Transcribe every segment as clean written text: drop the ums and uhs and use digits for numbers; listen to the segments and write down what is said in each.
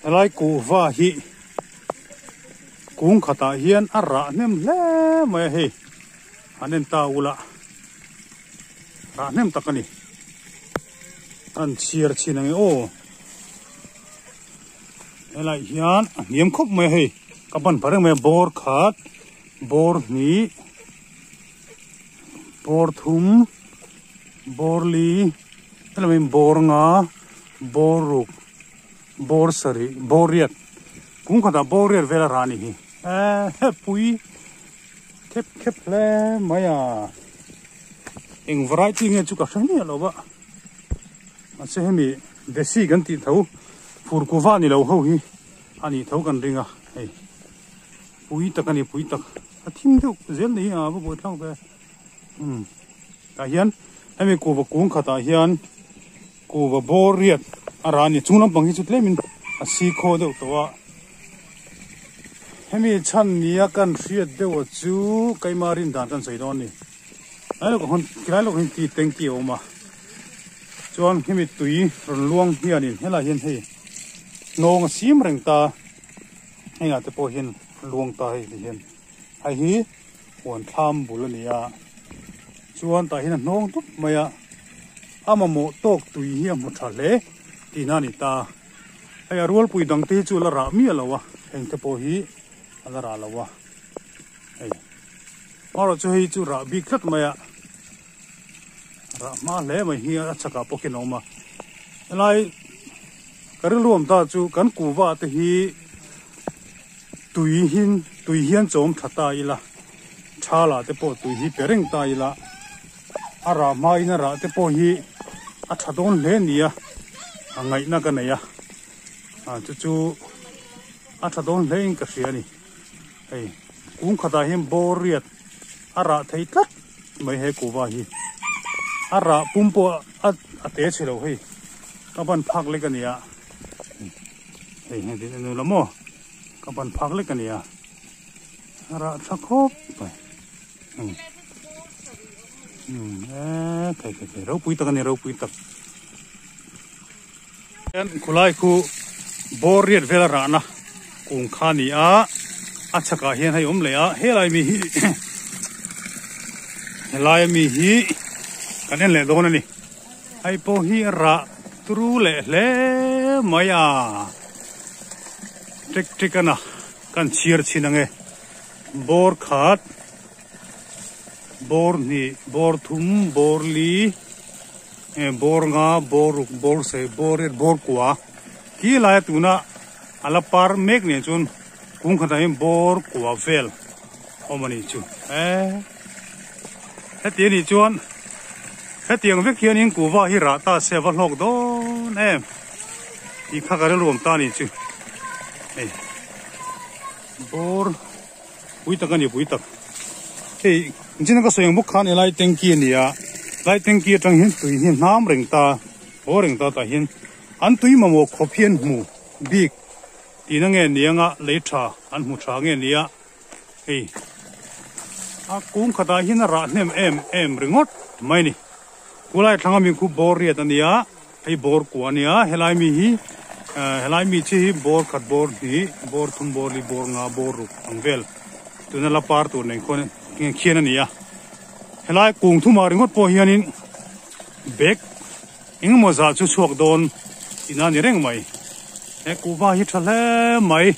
Helai kuhva hi kung khatah hian a rah hnem hle mai a hei an en ta ula rah hnem tak a ni an chhiar chhin ang e aw helai hian a hniam khawp mai a hei ka ban pha reng mai a bawr khat bawr hnih bawr thum bawr li helai bawr nga bawr ruk. Bawr sarih, bawr riat, kum khatah bawr riat vel a rah a nih hi. Ehe pui khep khep hle mai a, eng variety nge chu ka hre miah lo va, mahse hemi desi kan tih tho fur kuva ni lo ho hi a nih tho kan ring a, hei pui tak a ni pui tak, a thim deuh zel ni hi a va buaithlak ve, umm tah hian hemi kuva kung khatah hian. Kuva bawr riat a rah a ni. Chung lampang hi chu tlemin a si khaw deuh tawh a. Hemi chhan nia kan hriat deuh a chu keima rin dan kan sawi dawn a ni. Tlai lawkah hawn tlai lawkah hian ti tanky a awm a. Chuan hemi tui rawn luang hianin helai hian hei hnawng a sim reng ta. Hengah te pawh hian luang ta hei ti hian. Hei hi huan thlam bul a ni a, chuan tah hian a hnawng dup mai a, a mamawh tawk tui hi a hmu tha hle tihna a ni ta. Hei a rualpui dang te hi chu a la rah miah lo a, heng te pawh hi a la rah lo a, hei amaherawh chu hei chu rah bik tlat mai a, rah hma hle mai hi a chhakah pawh khian a awm a, helai ka rilru awm ta chu kan kuhva te hi. Tui hin tui hian chawm tha ta ila, thala te pawh tui hi pe reng ta ila, a rah hmain a rah te pawh hi a tha dawn hle nia a ngaihna ka nei a, ah chu chu a tha dawn hle in ka hria a ni. Hei kung khatah hian bawr riat a rah thei tlat mai he kuhva hi, a rah pum pawh a a te chhe lo hei ka ban phak lek a ni a. Hei heng tin enu la maw ka ban phak lek a nia a rah tha khawp mai um um e thei thei thei ropui tak a ni ropui tak hian khulai khu bawr riat vel a rahna kung kha a ni a a chhakah hian hei awm leh a helai mi hi helai ami hi kan en leh dawn a ni. Hei pawh hi rah turu leh hle mai a, ṭek ṭek a na kan chhiar chhin ang e, bawr khat, bawr hnih, bawr thum, bawr li, bawr nga, bawr ruk, bawr sei, bawr riat, bawr kua khi laia tuna a la par mek nen chuan kung khatah hian bawr kua vel awm a nih chu e. Heti anih chuan hetiang vek hianin kuhva hi rah ta se a va hlawk dawn em tih kha ka rilruam ta anih chu hei bawr pui tak ani pui tak hei engtin ka sawi ang bawk khan helai tanky a ni a helai tanky atang hian tui hi a hnam reng ta haw reng ta tah hian an tui mamawh khawp hi an hmu bik tihna nge ni anga lei tha an hmu tha nge nia. Hei a kung khatah hian a rah hnem em em ringawt mai a ni. Khulai thlang ami khu bawr riat a nia, hei bawr kua a nia, helai mi hi helai mi chi hi bawr khat bawr hnih, bawr thum bawr li bawr nga bawr ruk ang vel tuna la par tur nen khuan khian a ni a. Helai kung thumah ringawt pawh hianin bag engemaw zah chu chhuak dawn ina ni reng mai. He kuhva hi tha hle mai.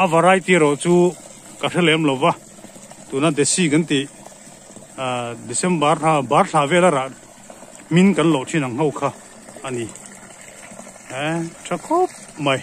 A variety erawh chu ka hre lem lo va. Tuna desi kan tih ah December thla bar thla vela rah hmin kan loh thin ang ho kha a ni. He tha khawp mai.